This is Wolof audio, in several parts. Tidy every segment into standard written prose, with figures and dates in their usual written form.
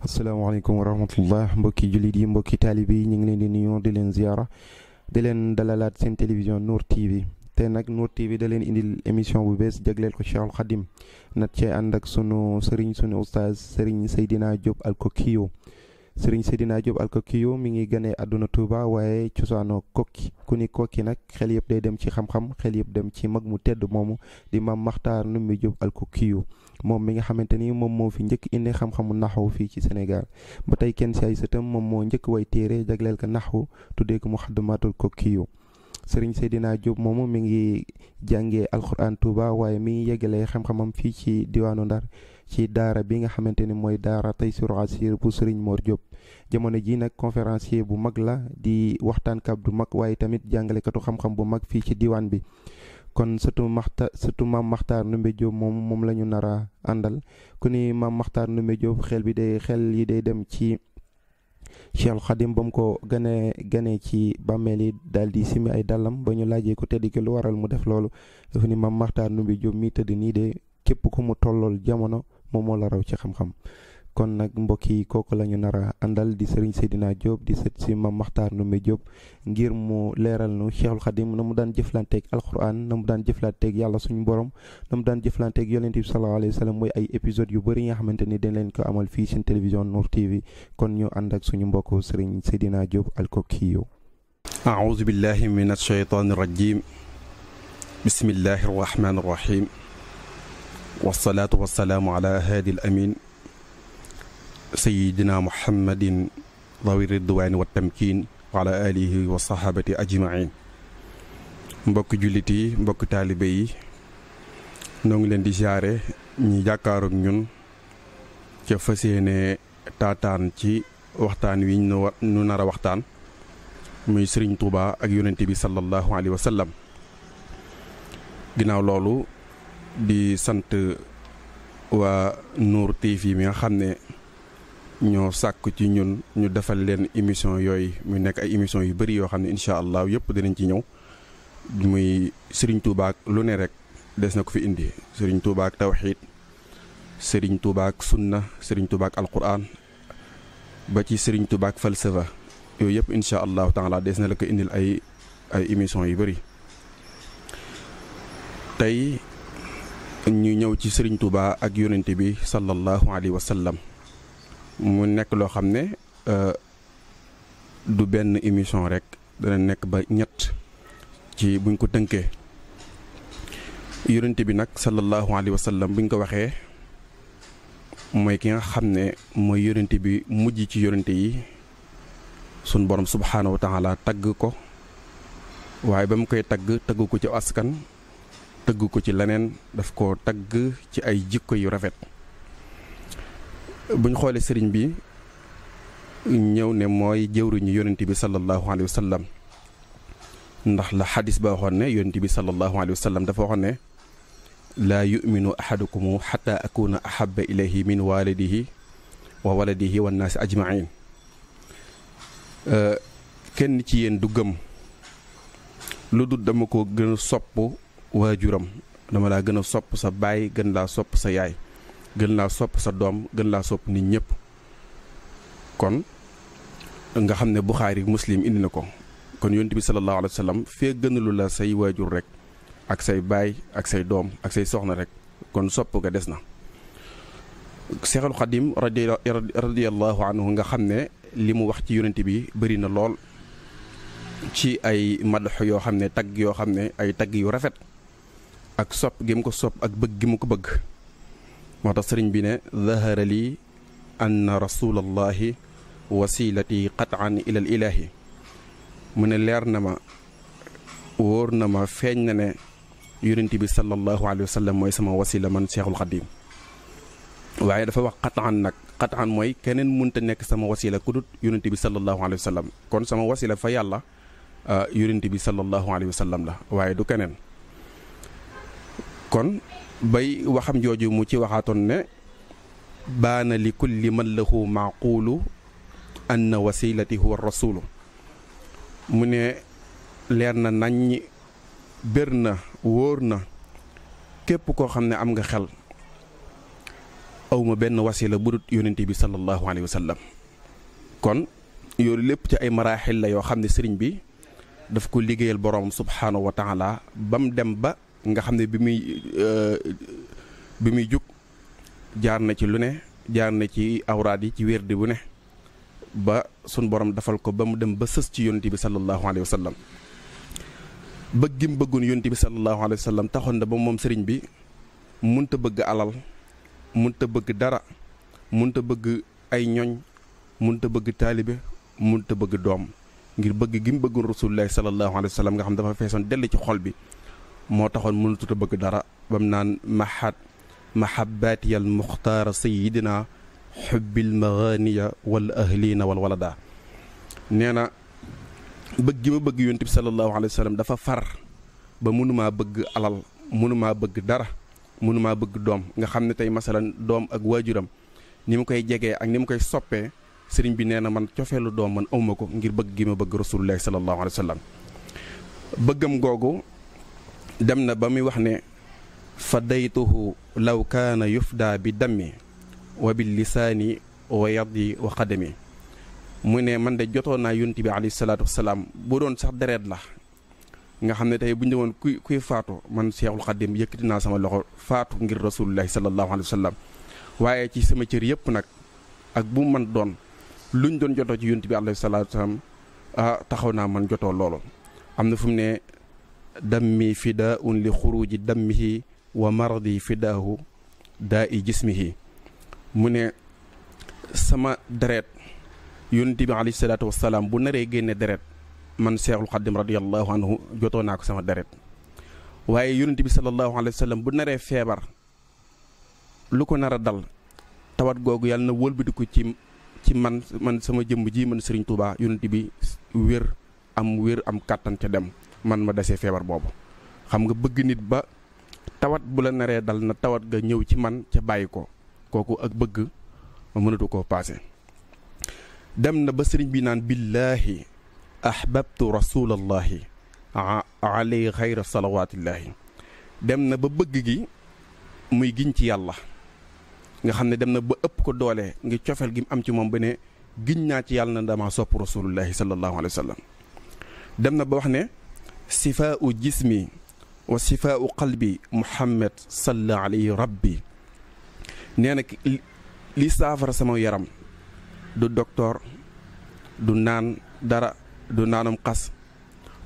asalaamaaleykum wa rahmatullah mbokki jullit yi mbokki taalibe yi ñu ngi leen di nuyu di leen ziyaara di leen dalalaat seen télévision Nour TV te nag Nour TV da leen indil émission bu bees jagleel ko Cheikhul Khadim nat cee ànd ak sunu sëriñ sunu oustaz sëriñ Seydina Diop Alkokiyo sëriñ Seydina Diop Alkokiyo mi ngi ganee àdduna Touba waaye cosaanoo kokki ku ni kokki nag xel yëpp day dem ci xam-xam xel yëpp dem ci mag mu tedd moomu di Maam Makhtar Ndoumbé Diop Alkokiyo moom mi nga xamante ni moom moo fi njëkk indi xam-xamu naxwu fii ci Sénégal ba tey kenn si ay sëtam moom moo njëkk way téere jagleel ko naxwu tuddee ko Muxaddamatul Kokkiyo sëriñ Seydina Diop moomu mi ngi jàngee alquran Touba waaye mi ngi yeggalee xam-xamam fii ci diwaanu Ndar ci daara bi nga xamante ni mooy daara Taysiroul Assir bu sëriñ Mor Diop jamono ji nag conférencier bu mag la di waxtaankat bu mag waaye tamit jàngalekatu xam-xam bu mag fii ci diwaan bi kon surtout Maam Makhtar Ndoumbé Diop moom la ñu nar a àndal ku ni Maam Makhtar Ndoumbé Diop xel yi day dem ci Cheikhul Khadim ba mu ko ganee ci bàmmeel yi daal di simi ay dàllam ba ñu laajee ko tedd ki lu waral mu def loolu dafa ni Maam Makhtar Ndoumbé Diop mi tëdd nii de képp ku mu tollool jamono moom moo la raw ci xam-xam kon nag mbokk yi kooku la ñu nar a àndal di sëriñ Seydina Diop di sët si Maam Makhtar Ndoumbé Diop ngir mu leeral nu Cheikhul Khadim na mu daan jëflanteeg alquran na mu daan jëflanteeg yàlla suñu borom na mu daan jëflanteeg yonent bi sallallahu alayhi wa sallam mooy ay épisodes yu bëri yi nga xamante ni dañ leen ko amal fii seen télévision Nour TV kon ñu ànd ak suñu mbokk sëriñ Seydina Diop Alkokiyo. aouzu billahi min ashaytaani rajim bismillahi rahmaani rahim wasalaatu wasalaamu ala haadi al amin sayidina muhammadin dawi ridwaani wa tamkin wa ala alihi wa sahabati ajmain mbokk jullit yi mbokk taalibe yi noo ngi leen di jaare ñi jàkkaarook ñun ca fas yéene taataan ci waxtaan wi ñu nar a waxtaan muy Sëriñ Tuuba ak yonent bi sallallahu alayhi wa sallam ginnaaw loolu di sant waa Nour TV mi nga xam ne ñoo sàkk ci ñun ñu defal leen émission yooyu mu nekk ay émission yu bëri yoo xam ne incha allah yëpp dinañ ci ñëw muy Serigne Touba ak lu ne rek des na ko fi indi Serigne Touba ak tawxiid Serigne Touba ak sunna Serigne Touba ak alquran ba ci Serigne Touba ak falsafa yooyu yëpp incha allahu taala des na la ko indil ay émission yu bëri tey ñu ñëw ci Serigne Touba ak yonente bi sallallahu alayhi wa sallam mu nekk loo xam ne du benn émission rek dana nekk ba ñett ci buñ ko tënkee yonente bi nag sallallahu alayhi wa sallam buñ ko waxee mooy ki nga xam ne mooy yonente bi mujj ci yonente yi sun borom subhaanahu wa taala tagg ko waaye ba mu koy tagg ko ci askan tëgg ko ci leneen daf ko tagg ci ay jikko yu rafet buñ xoolee sëriñ bi ñëw ne mooy jëwriñu yonent bi sallallahu alayhi wa sallam ndax la xadis ba waxoon ne yonent bi sallallahu alayhi wa sallam dafa waxoon ne laa yuminu ahadukum xata akuna ahaba ilayhi min walidihi wa waladihi wa naasi ajmain kenn ci yéen du gëm lu dul dama ko gën a sopp waajuram dama laa gën a sopp sa baay gën laa sopp sa yaay gën laa sopp sa doom gën laa sopp nit ñëpp kon nga xam ne Buxaari Muslim indi na ko kon yonent bi sallallahu alayhi wa sallam fee gënalu la say waajur rek ak say baay ak say doom ak say soxna rek kon sopp ga des na Seexul Xadim radiyallahu anhu nga xam ne li mu wax ci yonent bi bëri na lool ci ay madax yoo xam ne tagg yoo xam ne ay tagg yu rafet ak sopp gi mu ko sopp ak bëgg gi mu ko bëgg moo tax sëriñ bi ne zahara lii anna rasulallahi wasilati qatan ila al ilahi mu ne leer na ma wóor na ma feeñ na ne yonent bi sallallahu alayhi wa sallam mooy sama wasila man Cheikhul Khadim waaye dafa wax qatan nag qatan mooy keneen mënta nekk sama wasila ku dut yonent bi sallallahu alayhi wa sallam kon sama wasila fa yàlla yonent bi sallallahu alayhi wa sallam la waaye du keneen kon bay waxam jooju mu ci waxaatoon ne baana li kulli man lahu maaqulu anna wasilati huwa rasulu mu ne leer na nañ bér na wóor na képp koo xam ne am nga xel awma benn wasila bu dut yonent bi sallallahu alayhi wa sallam. kon yooyu lépp ci ay maraaxil la yoo xam ne sëriñ bi daf ko liggéeyal borom subhaanahu wa taala ba mu dem ba nga xam ne bi muy jug jaar na ci lu ne, jaar na ci awraad yi ci wérdi bu ne ba sun borom dafal ko ba mu dem ba sës ci yonent bi sallallahu alayhi wa sallam. bëgg gi mu bëggoon yonent bi sallallahu alayhi wa sallam taxoon na ba moom sëriñ bi munta bëgg alal, munta bëgg dara, munta bëgg ay ñoñ, munta bëgg taalibe, munta bëgg doom, ngir bëgg gi mu bëggoon rasulullahi sallallahu alayhi wa sallam nga xam dafa feesoon dell ci xol bi moo taxoon mënutut a bëgg dara ba mu naan mahabbatiyal muxtaara sayidina xubbil maganiya wal ahlina wal walada. nee na bëgg gi ma bëgg yonent bi sallallahu alayhi wa sallam dafa far ba mënumaa bëgg alal, mënumaa bëgg dara, mënumaa bëgg doom. nga xam ne tey masalan doom ak waajuram ni mu koy jegee ak ni mu koy soppee, sëriñ bi nee na man cofeelu doom man awma ko ngir bëgg gi ma bëgg rasulullahi sallallahu alayhi wa sallam. bëggam googu dem na ba muy wax ne fadaytuhu law kaana yufda bi dammi wa bil lisaani wa yadi wa qadami. mu ne man de jotoon naa yonent bi alayhi salaatu wasalaam bu doon sax deret la nga xam ne tey bu ñu woon kuy faatu man Seexul Xadim yëkkati naa sama loxo faatu ngir rasulullahi sallallahu alayhi wa sallam. waaye ci sama cër yëpp nag ak bu man doon luñ doon jotoo ci yonent bi alayhi salaatu wasalaam taxaw naa man jotoo loolu. am na fu mu ne dammi fidaun li xuruji dammihi wa maradi fidaahu daa i jismihi. mu ne sama deret yonent bi alayhi salaatu wasalaam bu naree génne deret man Seexul Xadim radiyallahu anhu jotoo naa ko sama deret. waaye yonent bi sallallahu alayhi wa sallam bu naree feebar lu ko nar a dal tawat googu yàlla na wëlbatiku ci man sama jëmm ji man Serigne Touba yonent bi wér am kàttan ca dem man ma desee feebar boobu. xam nga bëgg nit ba tawat bu la naree dal na tawat ga ñëw ci man ca bàyyi ko, kooku ak bëgg ma mënatu koo paase. dem na ba sëriñ bi naan billaahi ahbabtu rasulallahi alay xayra salawatillahi. dem na ba bëgg gi muy giñ ci yàlla nga xam ne dem na ba ëpp ko doole ngir cofeel gi mu am ci moom ba ne giñ naa ci yàlla na dama sopp rasulullahi sallallahu alayhi wa sallam. dem na ba wax ne sifaau jismi wa sifaau qalbi muhammad salla alayhi rabbi. nee na li saafara sama yaram du docteur, du naan dara, du naanam xas,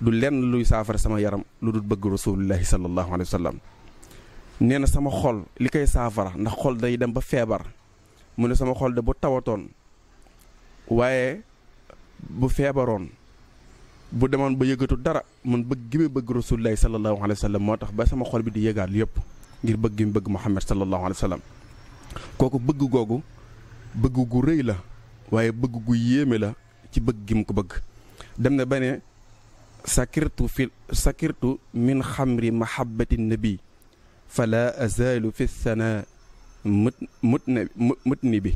du lenn luy saafara sama yaram lu dul bëgg rasulullahi sallallahu alayhi wa sallam. nee na sama xol li koy saafara ndax xol day dem ba feebar. mu ne sama xol de bu tawatoon waaye bu feebaroon bu demoon ba yëgatu dara man bëgg gi ma bëgg rasulullahi sallallahu alayhi wa sallam moo tax ba sama xol bi di yëgaat yëpp ngir bëgg gi mu bëgg muhammad sallallahu alayhi wa sallam. kooku bëgg googu bëgg gu rëy la waaye bëgg gu yéeme la ci bëgg gi mu ko bëgg. dem na ba ne sakirtu min xamri mahabbati nabi fala azalu fi sana mutni bi.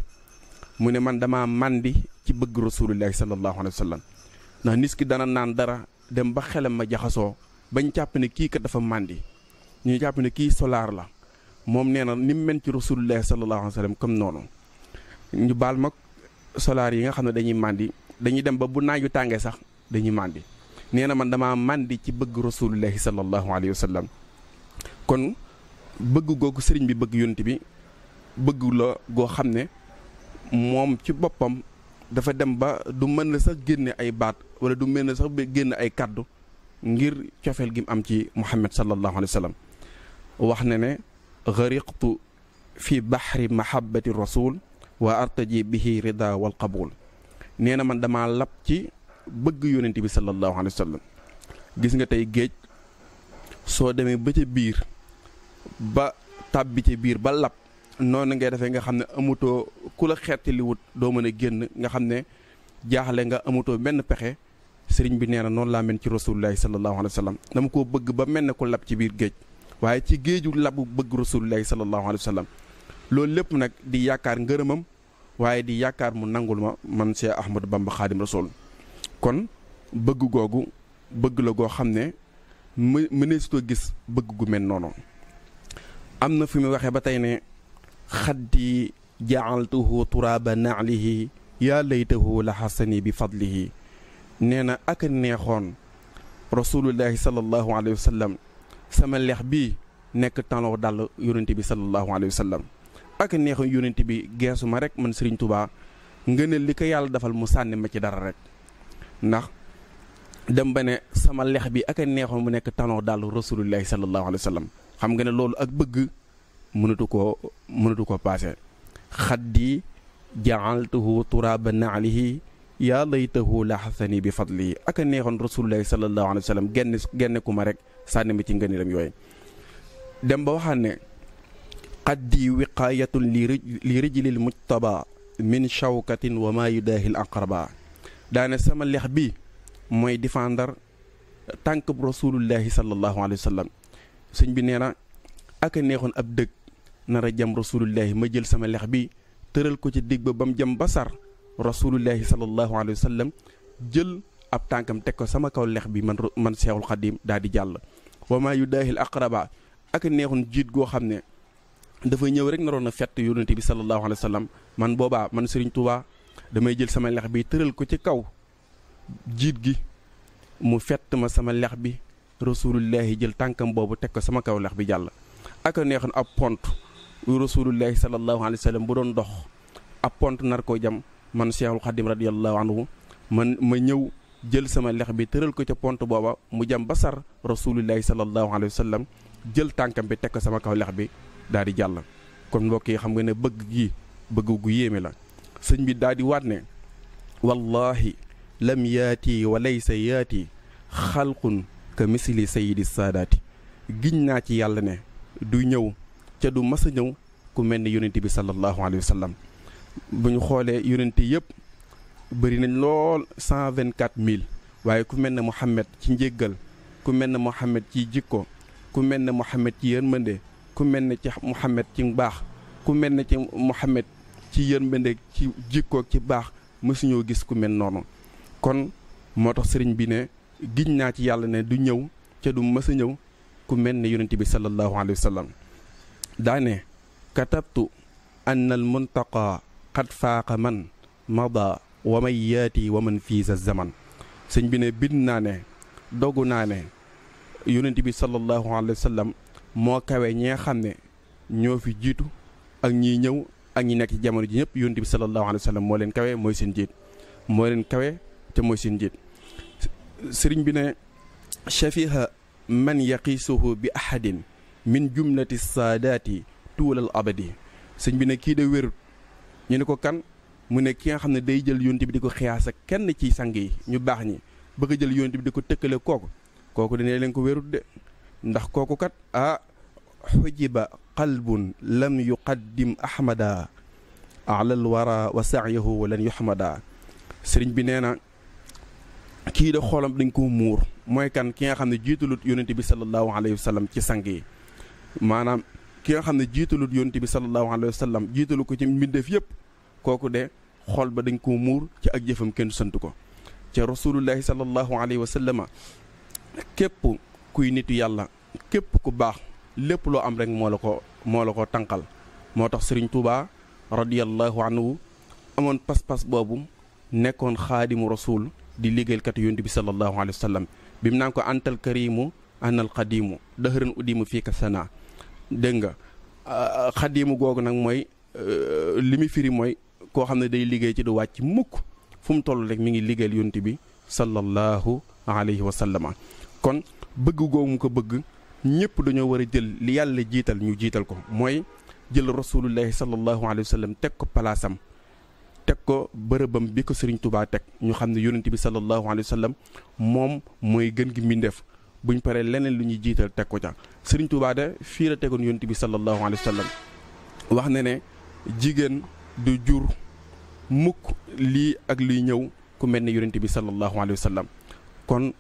mu ne man dama màndi ci bëgg rasulullahi sallallahu alayhi wa sallam ndax nit ki dana naan dara dem ba xelam ma jaxasoo bañ jàpp ne kii kat dafa màndi, ñu jàpp ne kii solaar la. moom nee na ni mu mel ci rasulullahi sallallahu alayhi wa sallam comme noonu. ñu baal mag solaar yi nga xam ne dañuy màndi dañuy dem ba bu naaju tàngee sax dañuy màndi. nee na man dama màndi ci bëgg rasulullahi sallallahu alayhi wa sallam. kon bëgg googu sëriñ bi bëgg yonent bi bëgg la goo xam ne moom ci boppam dafa dem ba du mën na sax génne ay baat wala du mën na sax génne ay kàddu ngir cofeel gi mu am ci muhammad sallallahu alayhi wa sallam. wax na ne gariqtu fi baxri mahabbati rasul wa artaji bihi rida wal qabul. nee na man dama lab ci bëgg yonent bi sallallahu alayhi wa sallam. gis nga tey géej soo demee ba ca biir ba tàbbi ci biir ba lab noonu ngay defee nga xam ne amutoo ku la xeeti li wut doo mën a génn nga xam ne jaaxle nga amutoo benn pexe. sëriñ bi nee na noonu laa mel ci rasulullahi sallallahu alayhi wa sallam. dama koo bëgg ba mel ne ko lab ci biir géej waaye ci géeju labu bëgg rasulullahi sallallahu alayhi wa sallam. loolu lépp nag di yaakaar ngërëmam waaye di yaakaar mu nangul ma man Cheikh Ahmadou Bamba Xaadim Rasul. kon bëgg googu bëgg la goo xam ne mëneesutoo gis bëgg gu mel noonu. am na fi mu waxee ba tey ne xaddi ja'altuhu turaaba na'lihi yaa laytahu la xasani bi fadlihi. nee na ak neexoon rasulullahi sallallahu alayhi wa sallam sama lex bi nekk taloo dal yonent bi sallallahu alayhi wa sallam. ak neexoon yonent bi geesu ma rek man Serigne Touba nga ne li ko yàlla defal mu sànni ma ci dara rek, ndax dem ba ne sama lex bi ak neexoon mu nekk taloo dal rasulullahi sallallahu alayhi wa sallam. xam nga ne loolu ak bëgg mënatu koo paase. xaddi ja'altuhu turaaba na'lihi yaa laytahu la xasani bi fadlihi. ak neexoon rasulullahi sallallahu alayhi wa sallam genn ku ma rek sànni ma ci ngëneelam yooyu. dem ba waxaan ne xaddi wiqaayatun li rijlil mujtaba min shawkatin wa maa yudaahil aqraba. daane sama lex bi mooy défendre tànk rasulullahi sallallahu alayhi wa sallam. sëñ bi nee na ak neexoon ab dëgg nar a jam rasulullahi ma jël sama lex bi tëral ko ci digg ba mu jëm ba sar rasulullahi sallallahu alayhi wa sallam jël ab tànkam teg ko sama kaw lex bi man Seexul Xadim daal di jàll. wa maa yudaahil aqraba ak neexoon jiit goo xam ne dafa ñëw rek naroon a fett yonent bi sallallahu alayhi wa sallam. man boobaa man Serigne Touba damay jël sama lex bi tëral ko ci kaw jiit gi mu fett ma sama lex bi rasulullahi jël tànkam boobu teg ko sama kaw lex bi jàll. ak neexoon ab pont rasulullahi sallallahu alayhi wa sallam bu doon dox ab pont nar koo jam man Seexul Xadim radiyallahu anhu ma ñëw jël sama lex bi tëral ko ca pont booba mu jam ba sar rasulullahi sallallahu alayhi wa sallam jël tànkam bi teg ko sama kaw lex bi daal di jàll. kon mbokk yi xam nga ne bëgg gu yéeme la. sëñ bi daal di waat ne wallahi lam yaati wa laysa yaati xalqun ka misli sayidi saadaati. giñ naa ci yàlla ne du ñëw ca du mas a ñëw ku mel ne yonent bi sallallahu alayhi wa sallam. bu ñu xoolee yonent yëpp bëri nañ lool 124 000 waaye ku mel ne Muhammad ci njéggal, ku mel ne Muhammad ci jikko, ku mel ne Muhammad ci yërmande, ku mel ne ci Muhammad ci baax, ku mel ne ci Muhammad ci yërmande ci jikko ci baax mësuñoo gis ku mel noonu. kon moo tax sëriñ bi ne giñ naa ci yàlla ne du ñëw ca du mës a ñëw ku mel ne yonent bi sallallahu alayhi wa sallam. daane katabtu anna al muntaqa qad faaqa man mada wa man yaati wa man fii sa zaman. sëñ bi ne bind naa ne dogu naa ne yonent bi sallallahu alayhi wa sallam moo kawe ñee xam ne ñoo fi jiitu ak ñiy ñëw ak ñi nekk ci jamono ji ñëpp. yonent bi sallallahu alayhi wa sallam moo leen kawe mooy seen jiit, moo leen kawe te mooy seen jiit. sëriñ bi ne shafiha man yaqiisuhu bi ahadin min jumlati saadaati tuulal abadi. sëñ bi ne kii de wérut. ñu ne ko kan? mu ne ki nga xam ne day jël yonent bi di ko xiyaas ak kenn ci sang yi ñu baax ñi bëgg a jël yonent bi di ko tëkkale kooku dina leen ko wérut de. ndax kooku kat xujiba qalbun lam yuqaddim ahmada alal wara wa sa'yahu lan yuhmada. sëriñ bi nee na kii de xoolam dañ ko muur. mooy kan? ki nga xam ne jiitalut yonent bi sallallahu alayhi wa sallam ci sang yi. maanaam ki nga xam ne jiitalut yonent bi sallallahu alayhi wa sallam jiitalu ko ci mbindeef yëpp, kooku de xol ba dañ ko muur ci ak jëfam kenn sant ko. ca rasulullahi sallallahu alayhi wa sallama képp kuy nitu yàlla, képp ku baax, lépp loo am rek moo la ko tànqal. moo tax Sëriñ Tuubaa radiyallahu anhu amoon pas-pas boobu, nekkoon xaadimu rasul di liggéeylkat yonent bi sallallahu alayhi wa sallam. bi mu naan ko antal karimu anal xadimu dëxëran uddimu fii ka sana. dégg nga xadimu googu nag mooy li muy firi mooy koo xam ne day liggéey ci du wàcc mukk, fu mu toll rek mi ngi liggéeyal yonent bi sallallahu alayhi wa sallama. kon bëgg googu mu ko bëgg ñëpp dañoo war a jël li yàlla jiital ñu jiital ko, mooy jël rasulullahi sallallahu alayhi wa sallam teg ko palaasam, teg ko bërëbam bi ko Sëriñ Tuubaa teg. ñu xam ne yonent bi sallallahu alayhi wa sallam moom mooy gën gi mbindeef. buñ paree leneen lu ñuy jiital teg ko ca. Sëriñ Tuubaa de fii la tegoon yonent bi sallallahu alayhi wa sallam. wax na ne jigéen du jur mukk lii ak luy ñëw ku mel ne yonent bi sallallahu alayhi wa sallam. kon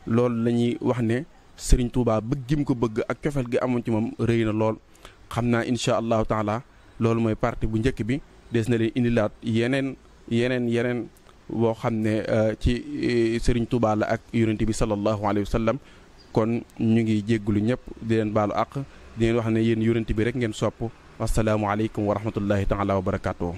loolu la ñuy wax ne Sëriñ Tuubaa bëgg gi mu ko bëgg ak cofeel gi amoon ci moom rëy na lool. xam naa incha allahu taala loolu mooy partie bu njëkk bi. des na leen indilaat yeneen boo xam ne ci Sëriñ Tuubaa la ak yonent bi sallallahu alayhi wa sallam. kon ñu ngi jéggulu ñëpp di leen baalu àq di leen wax ne yéen yonent bi rek ngeen sopp wasalaamualeykum wa rahmatullahi taala wa barakaatu.